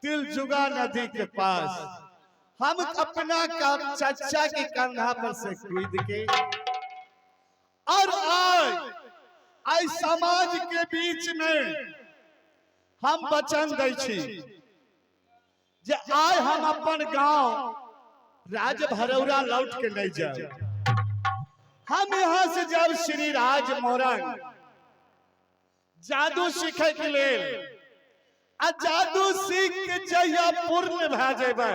तिलजुगा नदी के पास हम अपना का चचा के कंधा पर से कूद के और आए आई समाज के बीच में हम वचन दै छी जे आइ हम अपन गांव राज भरौरा लौट के नहीं जाए। हम यहाँ से जब श्री राज मोरंग जादू सीखे के लेल आ जादू सीख के जहिया पूर्ण भए जेबै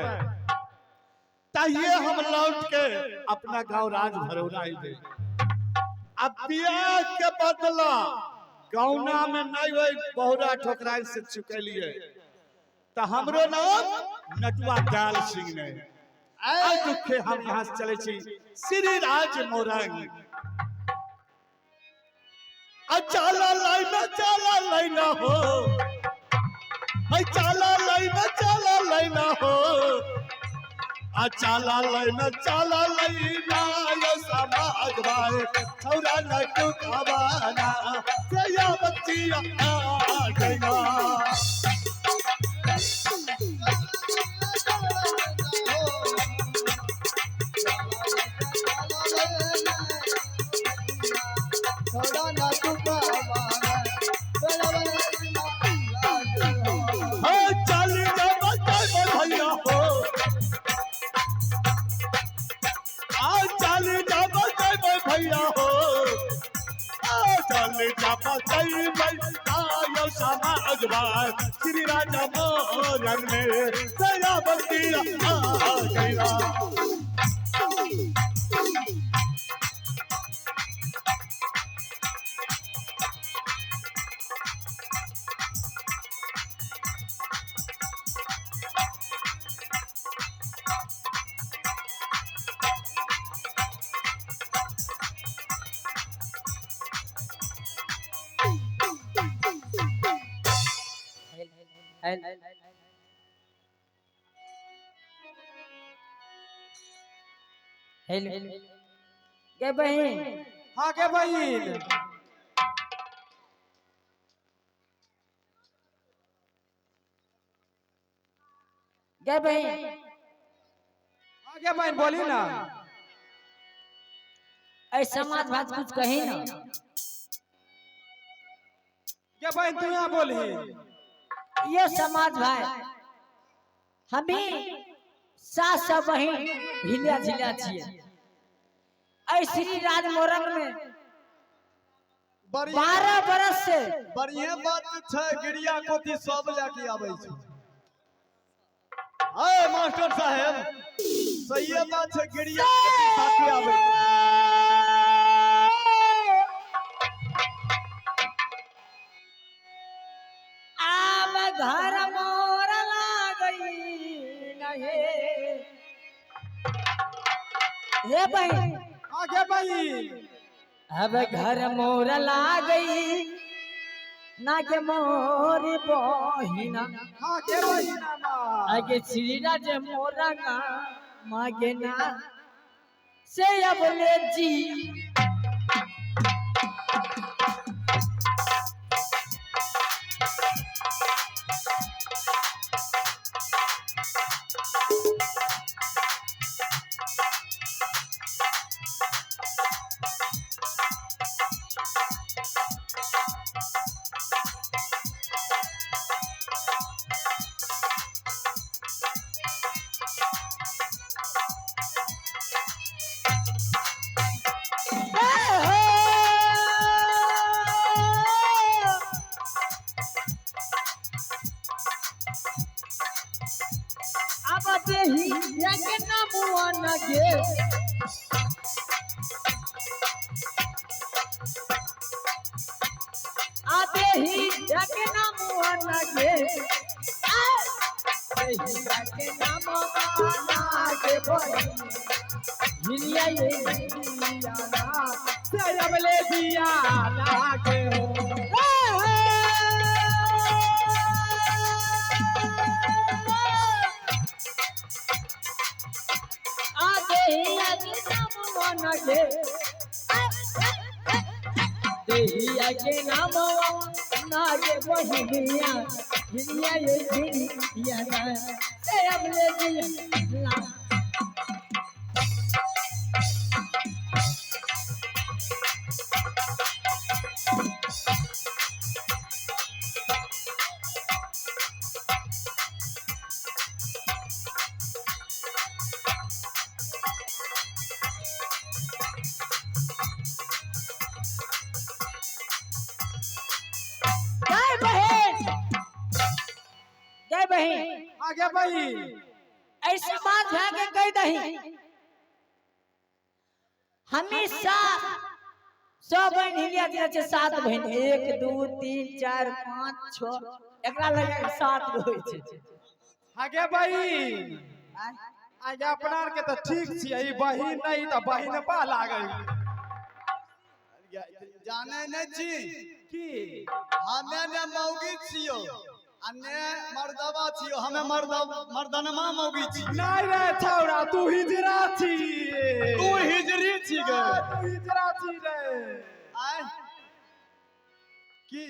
तहिए हम लौट के अपना गांव राज भरौरा अयबै। आ बियाह के बदला गौना में नहीं होई बहुरा ठोकराइन से चुकेलिए तो हमरो नाम नटुआ दयाल सिंह ने। आइ दुखे हम यहाँ से चले छी श्री राज मोरंग। आ चला लाइना चला लाइना हो, आ चला लाइना चला लाइना हो, आ चला लाइना चला लाइना यो समाज भाई छौरा नटु कबाना जया बच्चिया आ गइना। चल जा भैया हो, आ चल जा भैया हो, आ चल जा भैया समाज भाई श्री राजा मोरंग में दया बतिया आ गइना। हेलो गे बहिन। हाँ गे बहिन। गे बहिन। हाँ गे बहिन बोली ना। ऐ समाज भाज कुछ कही ना। गे बहिन तू यहाँ बोली। ये समाज भाई हम भी सास सब बहिन हिलिया झिलिया छिए। ऐ श्री राज मोरंग में 12 बरस से बढ़िया बात छै, गिरिया कोती सब लेके आबै छै। अरे मास्टर साहेब सही बात छै, गिरिया कोती साथे आबै छै। आब घर मोर लागई नहीं। हे बहिन। आगे बहिन। अब घर मोर लागई ना के मोर बहिना। हाँ के बहिना माँ। आगे श्री राज मोरंगा मागे ना से अब ले जी। अब देही के नामुआ न गे। आ देही के नामुआ न गे। देही के नामुआ न गे बहिन। हिलिया ये हिलिया ना। से अब ले दिया लागे हो। देहिया के नाम ना गे बहिनिया झिलिया ये झिलिया ना से अबले जिया ला। जय बहन, जय बहन। आगे बहिन। ऐसे बात भा के कह दही हमें सात सौ बहन हिलिया दिया छै, 7 बहन, 1 2 3 4 5 6 एकरा लगा के 7 गो होइ छै। आगे बहिन, आगे अपना आर के तऽ ठीक छियै, ई बहिन नहीं तऽ बहिन पा लागै। जाने नहीं छी की हमे ने मौगी छियो आ ने मर्दवा छियो, हमे मर्दनमा मौगी छी। नहीं रे छौड़ा, तू हिजरा छी। तू हिजरी छी गे। तू हिजरा छी रे। आय की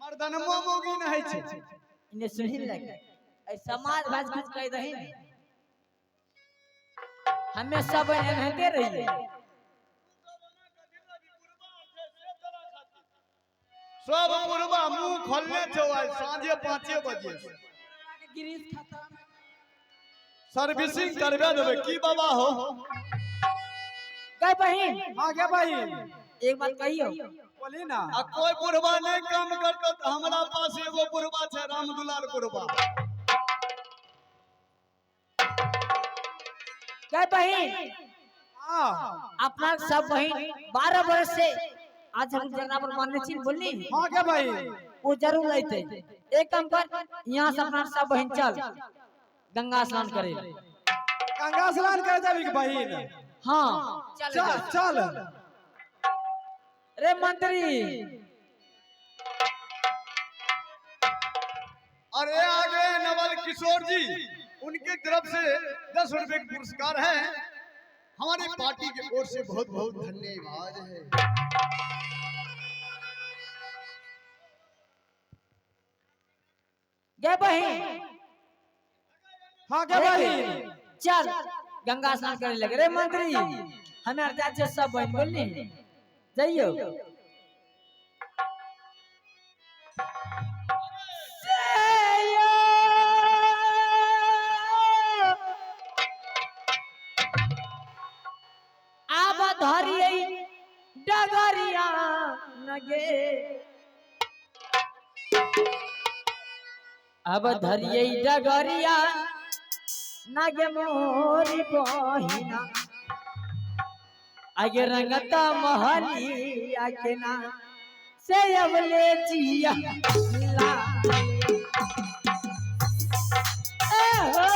मर्दनमा मौगी नहीं छै। इने सुनी लगे ऐ समाज भाज कुछ कह दही ने। हमें सब एनाहिते रहिए। सब बुढ़वा मुंह खोलने छौ आइ साँझे 5 बजे। गिरीश खत्म। सर्विसिंग करबे देबै की बाबा हो? गए बहिन। आगे बहिन। एक बात कहियो। बोली ना। आ कोई बुढ़वा नहीं काम करतो तऽ हमरा पास एगो बुढ़वा छै, राम दुलार बुढ़वा। गए बहिन। हाँ। अपना सब बहिन 12 बरस से आज हम जगह पर मानने छी बोलनी। हाँ के बहिन। वो जरूर लेते। एक काम कर, यहाँ से अपना सब बहिन चल गंगा स्नान करे। गंगा स्नान करे जाबी के बहिन? हाँ चल चल चल। रे मंत्री। अरे आगे नवल किशोर जी, उनके तरफ से 10 रुपए का पुरस्कार है। हमारी पार्टी की ओर से बहुत बहुत धन्यवाद है। गए बहिन। हाँ के बहिन। चल गंगा स्नान करे लगे। रे मंत्री हमें जाए छियै सब बहिन बोलनी जाइयो। आब धरियै डगरिया नगे, अब धरियै डगरिया नगे मोरी बहिना, आगे रंगता महलिया के ना से अबले जिया ला। ए हो।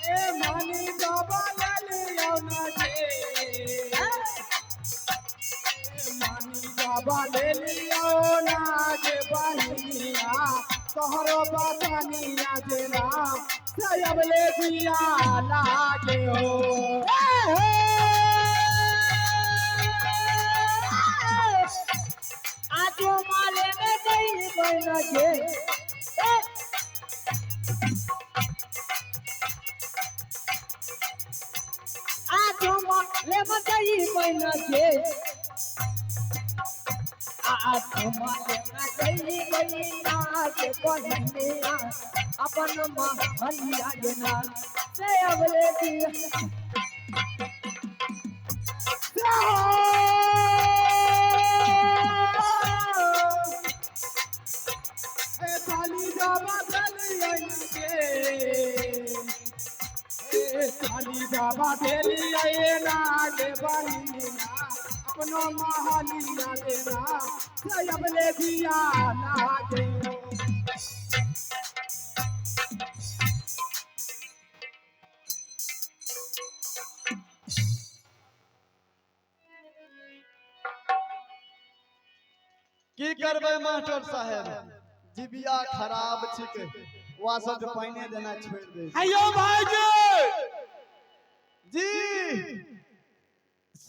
ए मानी बाबा ले लियो ना जे। ए मानी बाबा ले लियो ना जे बहिनिया, तोहरो बसनिया जे ना से अबले जिया लागे हो। ए हो। आजो माले में गई बहना के। ए। आजो माले में गई बहना के। आजो माले में गई बहना के बहनिया, अपन महलिया जना से अबले दिया। ए साली बाबा चलियन के, ए साली बाबा चलिए ना गे बहिनिया, अपनो महलिया देना से अबले दिया लागे हो। की करबै मास्टर साहेब, जिबिया खराब छिके, वा सब पानि देना छोड़ दे। हेयो भाईजी जी।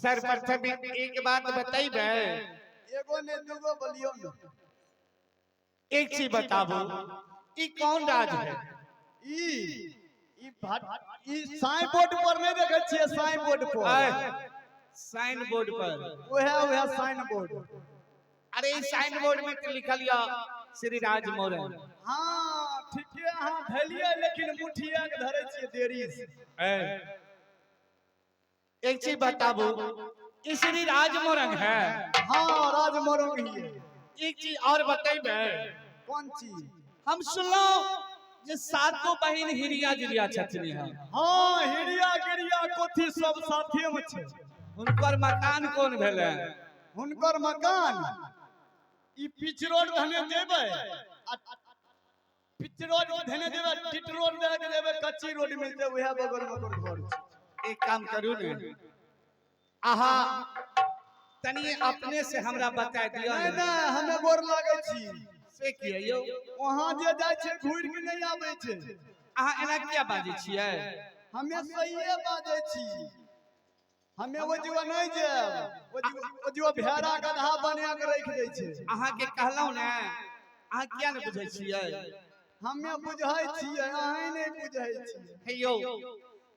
सर्वप्रथम एक बात बतैबै। एगो ने दूगो बोलियो ने। एक चीज बताबू, ई कौन राज है? ई ई भाट ई साइन बोर्ड पर नहीं देखे छियै? साइन बोर्ड पर। साइन बोर्ड पर। उहे उहे साइन बोर्ड। अरे, ई साइन बोर्ड में तो लिखल या श्री राज मोरन। हाँ, ठीके अहाँ धैलियै, लेकिन मुठिया के धरै छियै देरी से। एक चीज बताबू, ई श्री राज मोरंग है? हाँ, राज मोरंग हियै। एक चीज और बतैबै। कोन चीज? हम सुनलहुं जे सातो बहिन हिरिया जिरिया छथिन यहाँ। हाँ, हिरिया गिरिया कोथी सब साथे में छै। हुनकर मकान कोन भेलै? हुनकर मकान ई पिच रोड धने जेबै आ पिच रोड धने जेबै, टिट रोड दे के जेबै, कच्ची रोड मिलते, उहे बगल में ओकर घर छै। एक काम करू ने, अहाँ तनी अपने से हमरा बता दिअ। नहीं ने। नहीं, हमे गोर लागै छी। से किया यौ? वहाँ जे जाइ छै, घुरि के नहीं आबै छै। अहाँ एना किया बाजै छियै? हमे सहिए बाजै छी। हमे ओ जीवा नहीं जायब, ओ जीवा भेड़ा गधा बना के रखि दै छै। अहाँके कहलहुँ ने, अहाँ किया ने बुझै छियै? हमे बुझै छियै, अहीं नहीं बुझै छियै। हे यौ,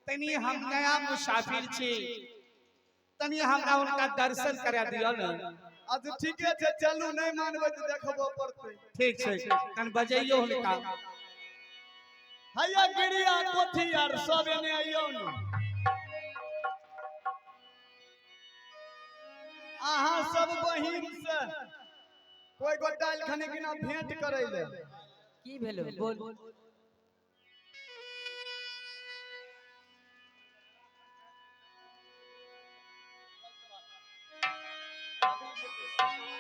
तनी हम नया मुसाफिर छी, तनी हमरा हुनका दर्शन करा दिअ ने। अच्छा, ठीके छै, चलू। नहीं मानबै तऽ देखबो पड़तै। ठीक छै, तनी बजैयौ हुनका। हैया गिरिया कोथी आर सब एने अइयौ ने। अहाँ सब बहिन से कोई गोटा एलखन कि ना भेंट करै ले? की भेलो, बोल।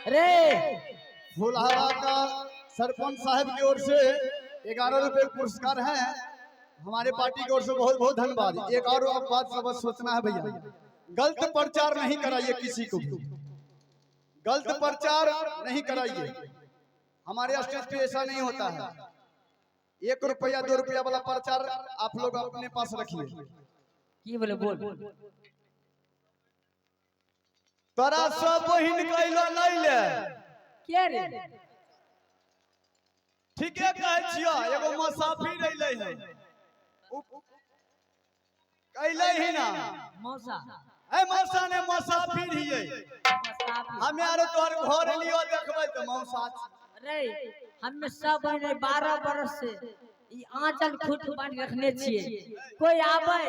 रे। फुलहरा का सरपंच साहब की ओर से 11 रुपए पुरस्कार है। हमारे पार्टी की ओर से बहुत बहुत धन्यवाद। एक और बात सब सोचना है भैया, गलत प्रचार नहीं कराइए, किसी को भी गलत प्रचार नहीं कराइए। हमारे स्टेज पे ऐसा नहीं होता है। 1 रुपया 2 रुपया वाला प्रचार आप लोग अपने पास रखिए। की भेलो, बोल। तोरा सब बहिन कैलो नहीं ले। के रे? ठीके कहै छियो, एगो मुसाफिर अइलै है, कैलै ही ना। मौसा। ए मौसा ने, मुसाफिर हियै। मुसाफिर। हमे आरो तोहर घर एलियो, देखबै तऽ मौसा छी। रे, हमे सब बहिन 12 बरस से ई आंचल खूट बांध रखने छियै। कोई आबै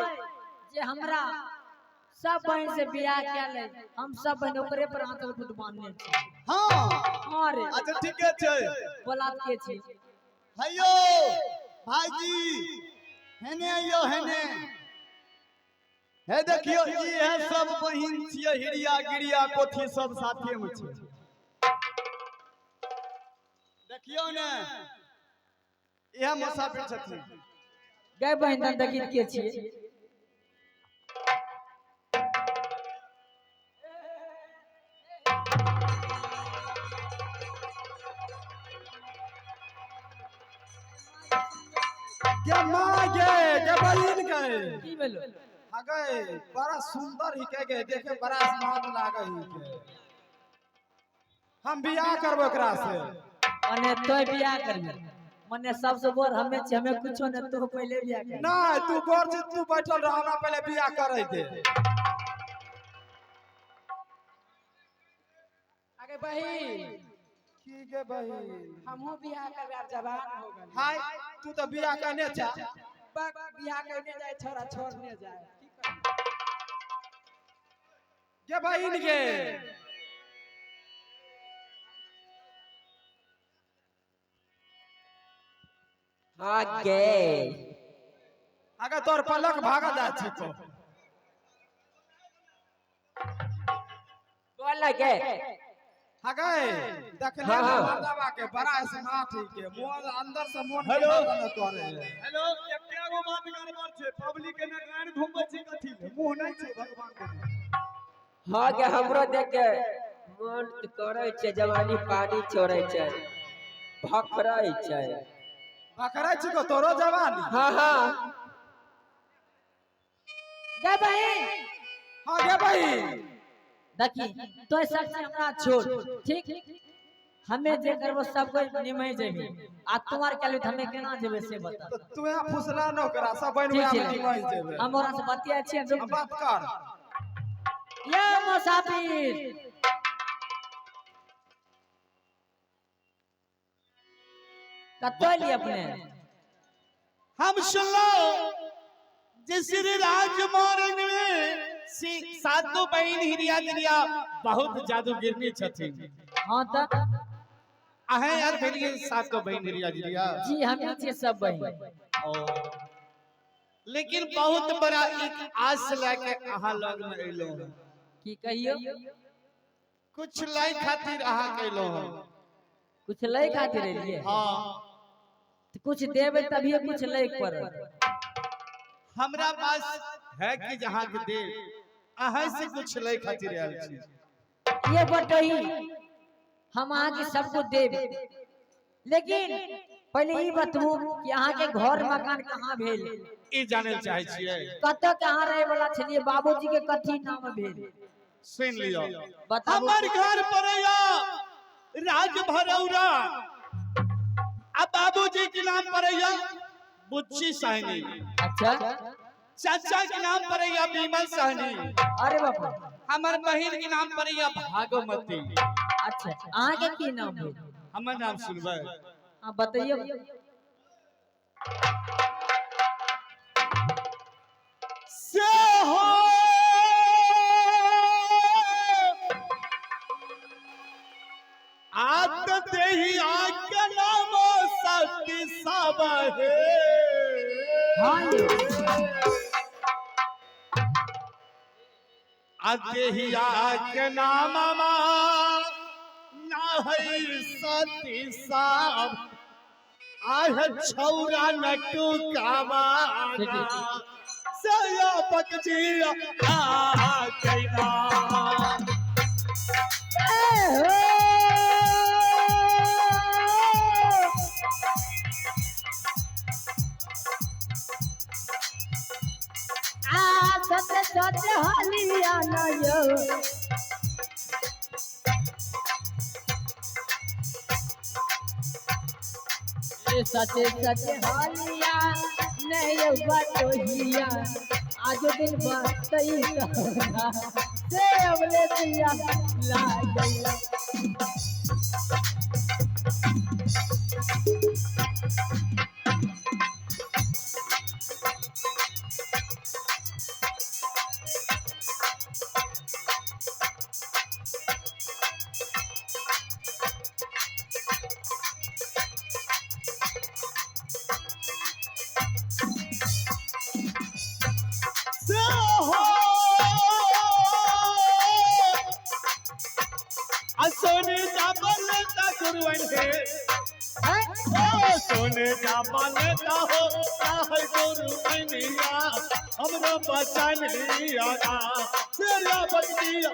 जे हमरा सब बहिन से बियाह कए ले, हम सब बहिन ओकरे पर आंचल खूट बांधने छियै। हाँ रे। अच्छा, ठीके छै। बोला के छी। हैयो भाईजी, हेने अइयो हेने। हे देखियो, ई है सब बहिन छियै, हिरिया गिरिया कोथी सब साथे में छै। देखियो ने, इहे मुसाफिर छथिन। गए बहिन, तन देखी के छियै। के माँ गे, के बहिन गे। की भेलो? अगे, बड़ा सुंदर ही के गे, देखे बड़ा स्मार्ट लागे ही के। हम बियाह करबो एकरा से। मने तो बियाह करबी? मने सबसे बोर हमे छी, हमे कुछो ने, तू पहले बियाह कर। नहीं, तू बोर छी, तू बैठल रह, हमरा पहले बियाह करे दे। अगे बहिन। की गे बहिन? हमहूँ बियाह करबै, आब जवान हो गेल। हाय, तू तो बियाह करने चा। बक, बियाह करने जाए छोरा छोड़ने जाए, की करबै? गे बहिन गे। हाँ गे। अगर तोर पलक भागल जाइ छी तो। बोल गे। हगे, देखले हाँ। मर्दवा के बड़ा स्मार्ट ही के, मोन अंदर से मोन हेलो। के तोरे। हेलो, एके गो बात गड़बड़ छै, पब्लिक के ने गान घुमबै छै कथी ले, मुंह नहीं छै भगवान के। हाँ गे, हमरो देख के मन करै छै, जवानी पानी छोड़ै छै, भखरै छै। भकरै छी को तोरो जवानी? हाँ हाँ। गए बहिन। हाँ गे बहिन। देखी तो सबसे हमरा छोड़, ठीक? हमें जे करबो सब कोई निमहि जेबी, आ तुम्हार के हमें केना जेबे से बता। तो तू यहाँ फुसला न ओकरा, सब बहिन ठीक वएह छै। में निमहि जेबे। हम ओकरा से बतिया छियै। हम बात कर। ये मुसाफिर कतौ लिए अपने? हम सुनलो जे श्री राज मारंग में सातो बहिन हिरिया जिरिया बहुत जादूगिरनी छथिन। हाँ त अहें यार भेलिए सातो बहिन हिरिया जिरिया? जी, हम छियै सब बहिन। ओ। लेकिन बहुत बड़ा एक आस लए अहाँ लग में अयलहुँ हँ। की कहियो? कुछ लै खातिर अहाँ के अयलहुँ हँ। कुछ लै खातिर एलियै? हाँ। तऽ कुछ देबै तभिए कुछ लै के पड़त। हमरा पास है कि जहाँ के दे, अहाँ से कुछ लै खातिर आयल छी। ये बटोही, हम अहाँ के सब कुछ देब, लेकिन पहले ई बतबू कि अहाँ के घर मकान कहाँ भेल? ई जानै लए चाहै छियै? कतऽ के अहाँ रहे वाला छलियै? बाबूजी के कथी नाम भेल? सुनि लियौ। बताबू। हमर घर पड़ैया राज भरौरा, आ बाबूजी के नाम पड़ैया बुच्ची सहनी। अच्छा। चाचा के नाम पड़ैया बीमल सहनी। अरे बाप रे। हमर बहिन के नाम पड़ैया भागमती। अच्छा, अहाँ के की नाम भेल? हमर नाम सुनबै? हाँ, बतैयौ। से हो आत देही के नाम सती सब हे। हाँ यौ। आ देहिया के नाम ना है सती सब, आह छौरा नटु कावाना से पकजिया आ कैना। आ सत सत हलिया न यौ। ए सच सच हलिया नहीं यौ बटोहिया, आज दिन बतई कहना से अबले दिया लागल। से हो आ सोने का बलता गुरुवन हे। ओ सोने का बलता हो आहे गुरुवनिया, हमरो बचन लिया तेरा बचनिया।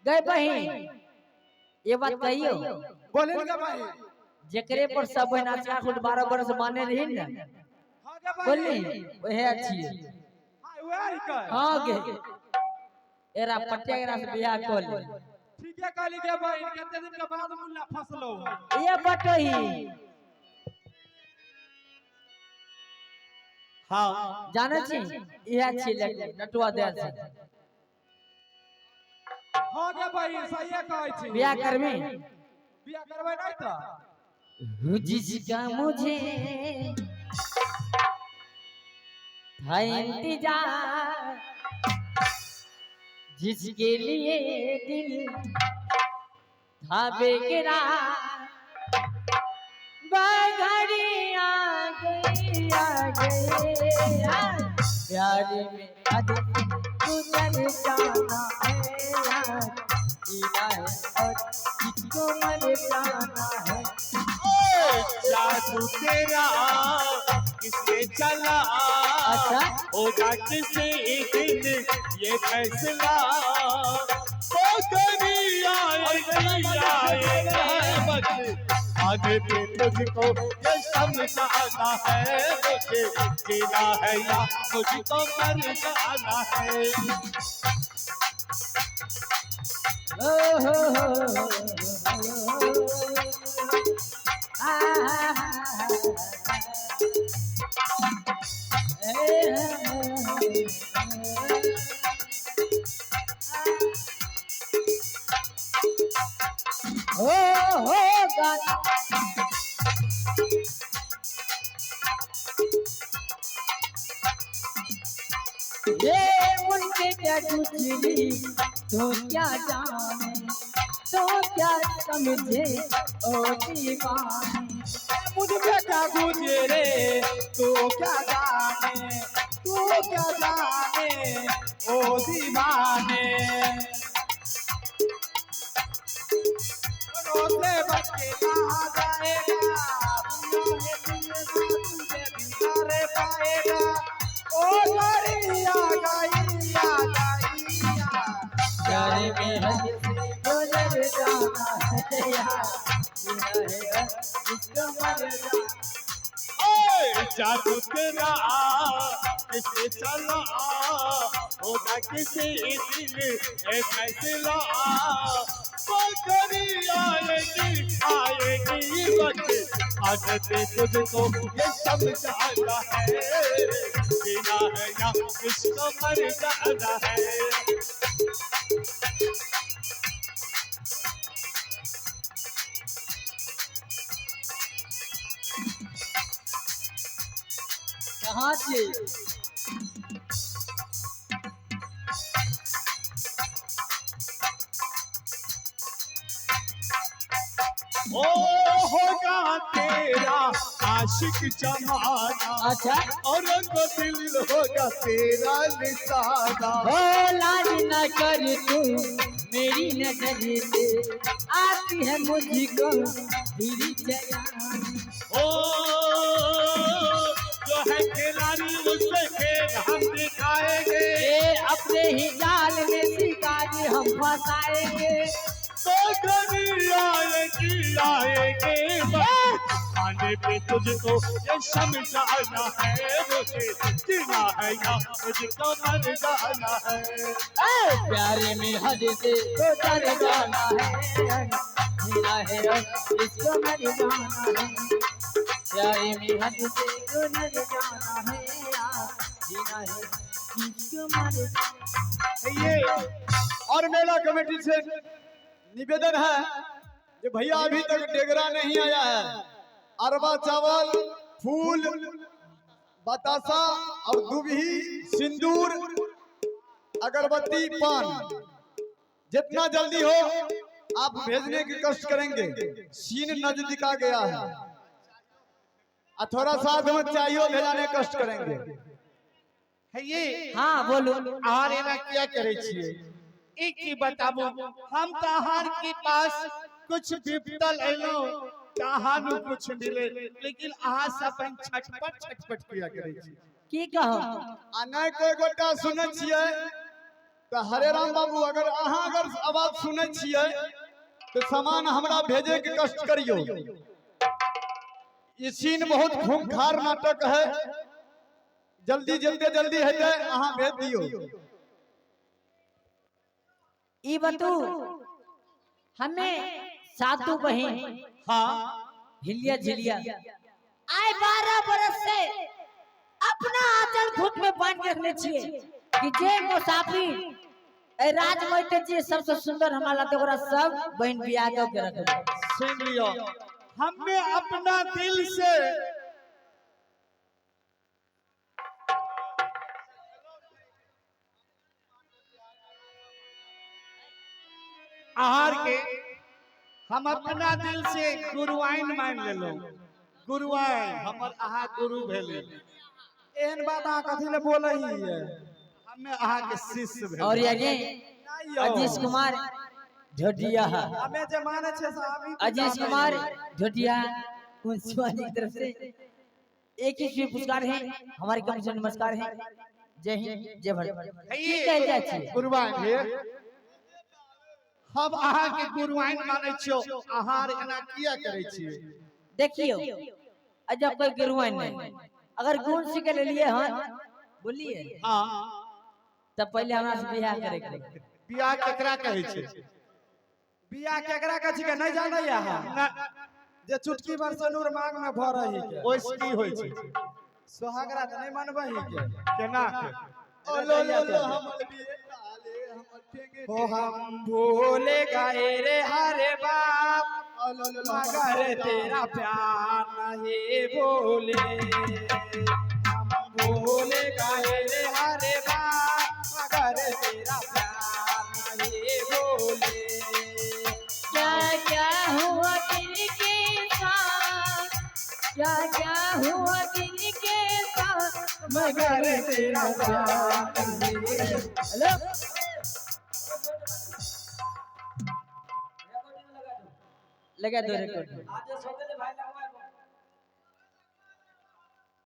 गए बहिन, ये बात कहियो। बोले गे बहिन। जेकरे पर सब बहिन आचरा खुद 12 बरस माने रही ने। हाँ गे बहिन। बोलली वह अच्छी है। हाँ, वएह ही कहे। हाँ गे, एरा पटिया एरा से बियाह कर ले। ठीके कहली गे बहिन, कते दिन के बाद मुल्ला फसलो। ये बटोही। हाँ। जाने छी, इहे छी नटुआ दयाल सिंह। हाँ गे बहिन, सहिए कहै छी। बियाह करबी? बियाह करबै नहि तऽ? जिसका मुझे था इंतजार, जिसके लिए दिल था बेकरार, बघड़ी आ गई आ गई यार। प्यार में हद गुजर जाना है यार, जीना है और किसको मर जाना है। जादू तेरा किसने चला? अच्छा। होगा किसी दिन ये फैसला, आएगी आएगी। आगे पे तुझको ये समझाना है, मुझे जीना है या मुझको मर जाना है। ओ हो हो हो आ हो हो गाना। ये मुझे क्या गुजरी तू क्या जाने, तो क्या समझे ओ दीवाने। मुझ पे क्या गुजरे तू क्या जाने, तू क्या जाने ओ दीवाने। रोते बच्चे कहाँ जाएगा, तुझे बिचारे पाएगा। ओ गरिया गाइया गाइया, प्यारे में हद से गुजर जाना है यार, जीना है इसको मर जाना। ओए जादू तेरा किसे चला, होगा किसी दिन ए फैसला। करी आएगी आएगी वक्त, आदत तुझको ये समझाना है, जीना है या इसको मर जाना है। कहाँ से ओ होगा तेरा आशिक जमाना, अच्छा और को दिल होगा तेरा निशाना। ओ लाज न कर तू मेरी नजर से, आती है मुझको तेरी चलानी। ओ जो है खिलाड़ी उससे खेल हम दिखाएंगे, ए अपने ही जाल में शिकारी हम फंसाएंगे। तो कभी आएगी आएगी आने पे तुझको ये समझाना है, मुझे जीना है या मुझको मर जाना है। ए प्यारे में हद से गुजर जाना है, जीना है इसको मर जाना है। प्यारे में हद से गुजर जाना है, जीना है इसको मर जाना। ये और मेला कमेटी से निवेदन है कि भैया अभी तक डेगरा नहीं आया है। अरबा चावल, फूल, बतासा और दुबही, सिंदूर, अगरबत्ती, पान, जितना जल्दी हो आप भेजने की कष्ट करेंगे। सीन नजदीक आ गया है और थोड़ा साथ में चाहिए भेजाने कष्ट करेंगे। है ये हाँ बोलो। आहार एना किया करे छियै? ई की बताबू, हम तो आहार के पास कुछ विपतल एलो त अहाँ नु कुछ मिले, लेकिन अहाँ सब अपन छटपट छटपट किया करे छी। की कहो आ नहीं कोई गोटा सुनै छियै तो हरे राम बाबू, अगर अहाँ अगर आवाज सुनै छियै तो सामान हमरा भेजे के कष्ट करियो। ई सीन बहुत खूंखार नाटक है, जल्दी जल्दी जल्दी हेतै अहाँ भेज दियो। ई बतू हमें सातों बहन हाँ हिलिया झिलिया आए 12 बरस से अपना आंचल खूट में बांध के रखने छिए कि जे मुसाफिर ए राजमैते जे सबसे सुंदर हमारा लगते ओकरा सब बहन बियाह के के रखबे। सुन लियो, हमने अपना दिल से आहार के हम अपना दिल से गुरुआइन मान लेलो। गुरुआइन हमर अहाँ गुरु भेली। एहन बात अहाँ कथी ले बोलै हियै? हमे अहाँ के शिष्य भेली। और ये नहि यौ। अजीश कुमार झोटिया, हमे जे मानै छियै से हमही अजीश कुमार झोटिया कुंसवानी की तरफ से 21 पुरस्कार है। हमारे कम से नमस्कार है। जय हिंद जय भारत। की कहल जाइ छी? गुरुआइन हे, हम अहाँ के गुरुआइन मानै छियो, अहाँ आर एना किया करै छियै? देखियो, अजब कोई गुरुआइन नहीं, अगर गुण सीख लेलिए हन बोलिए। हाँ। तब पहले हमरा से बियाह करे के। बियाह केकरा कहै छै? बियाह केकरा कहै छै नहीं जानै अहाँ? ना। जे चुटकी भर सिनूर मांग में भरही के। ओइस की होइ छै? सोहागरा तऽ नहीं मनबही के। केना के? ओ लो लो लो, हमर बेटा ले, हमर ठेंगे। हो हम भूल गए रे हरे बाप, ओ लो लो लो, हमर मगर बेटा। तेरा प्यार नहीं भूले। हम भूल गए रे हरे बाप, मगर तेरा प्यार नहीं भूले। क्या क्या हुआ दिल के साथ, क्या क्या हुआ दिल के साथ, मगर तेरा प्यार नहीं। हेलो, लगा दो रिकॉर्ड।